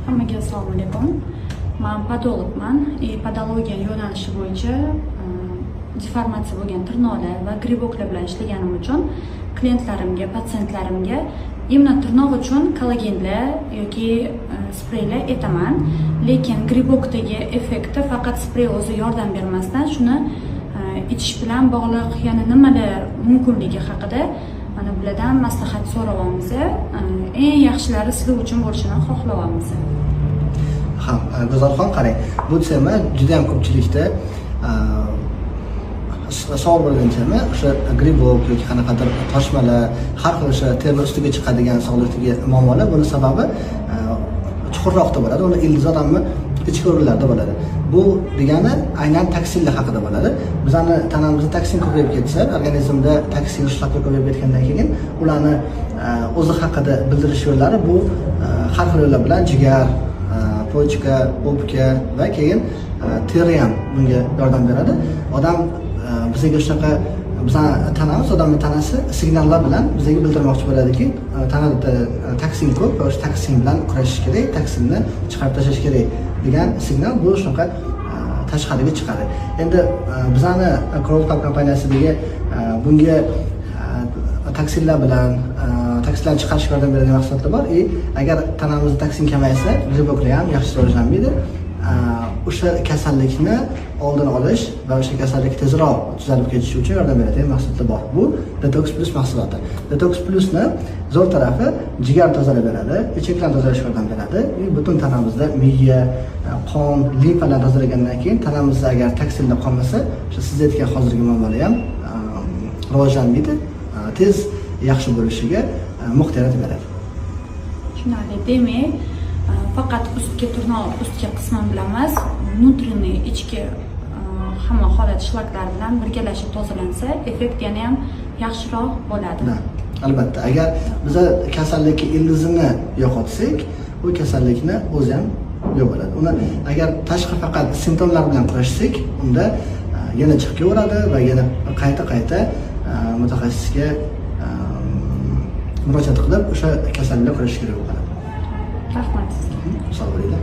Hammaga assalomu alaykum. Man podologman и podologiya yo'nalishi bo'yicha deformatsiya bo'lgan tirnoqlar va грибок lar bilan ishlaganim uchun klientlarimga, patsientlarimga именно tirnoq uchun kollagenlar yoki spreylar aytaman. Lekin грибок dagi effekti faqat sprey o'zi yordam bermasdan, shuni ichish bilan bog'liq yana nimalar mumkinligi haqida mana bulardan maslahat so'rayapmiz. Eng yaxshilari sizlar uchun bo'lishini xohlayapmiz. Ha, Go'zalxon, qarang, bu tema juda ham ko'pchilikda savol bo'lgan tema. O'sha грибок yoki qanaqadir toshmalar, har xil o'sha teri ustiga chiqadigan sog'liqdagi muammolar, buni sababi chuqurroqda bo'ladi, uni ildizi odamni ichki organlarida bo'ladi. Bu degani aynan toksinlar haqida bo'ladi. Bizani tanamizda toksin ko'payib ketsa, organizmda toksin, shlaklar ko'payib ketgandan keyin ularni o'zi haqida bildirish yo'llari bu har xil yo'llar bilan jigar, почка, o'pka va keyin teri ham bunga yordam beradi. Odam bizga shunaqa, bizani tanamiz, odamni tanasi signallar bilan bizga bildirmoqchi bo'ladiki, tanada toksin ko'p va o'sha toksin bilan kurashish kerak, toksinni chiqarib tashlash kerak degan signal bu shunaqa tashqariga chiqadi. Endi bizani Coral Club kompaniyasidagi bunga toksinlar bilan toksinlarni chiqarishga yordam beradigan mahsulotlar bor. И agar tanamizda toksin kamaysa, грибок lar ham yaxshi rivojlanmaydi. O'sha kasallikni oldini olish va o'sha kasallik tezroq tuzalib ketishi uchun yordam beradigan mahsulotlar bor. Bu Detox Plus mahsuloti. Detox Plusni zo'r tarafi, jigar tozalab beradi, ichaklarni tozalashga yordam beradi и butun tanamizda miya, qon, limfalarni tozalagandan keyin tanamizda agar toksinlar qolmasa, o'sha siz aytgan hozirgi muammolar ham rivojlanmaydi, tez yaxshi bo'lishiga muhit yaratib beradi. Tushunarli. Demak, faqat ustki, tirnoq ustki qismi bilan emas, внутренний, ichki hamma holat shlaklar bilan birgalashib tozalansa, effekt yana ham yaxshiroq bo'ladi. Да, albatta. Agar biza kasallikni ildizini yo'qotsak, u kasallikni o'zi ham yo'q bo'ladi. Uni agar tashqi faqat simptomlar bilan kurashsak, unda yana chiqib kelaveradi va yana qayta qayta mutaxassisga murojaat qilib, o'sha kasallik bilan kurashish kerak bo'ladi. Rahmat sizga. Sog' bo'linglar.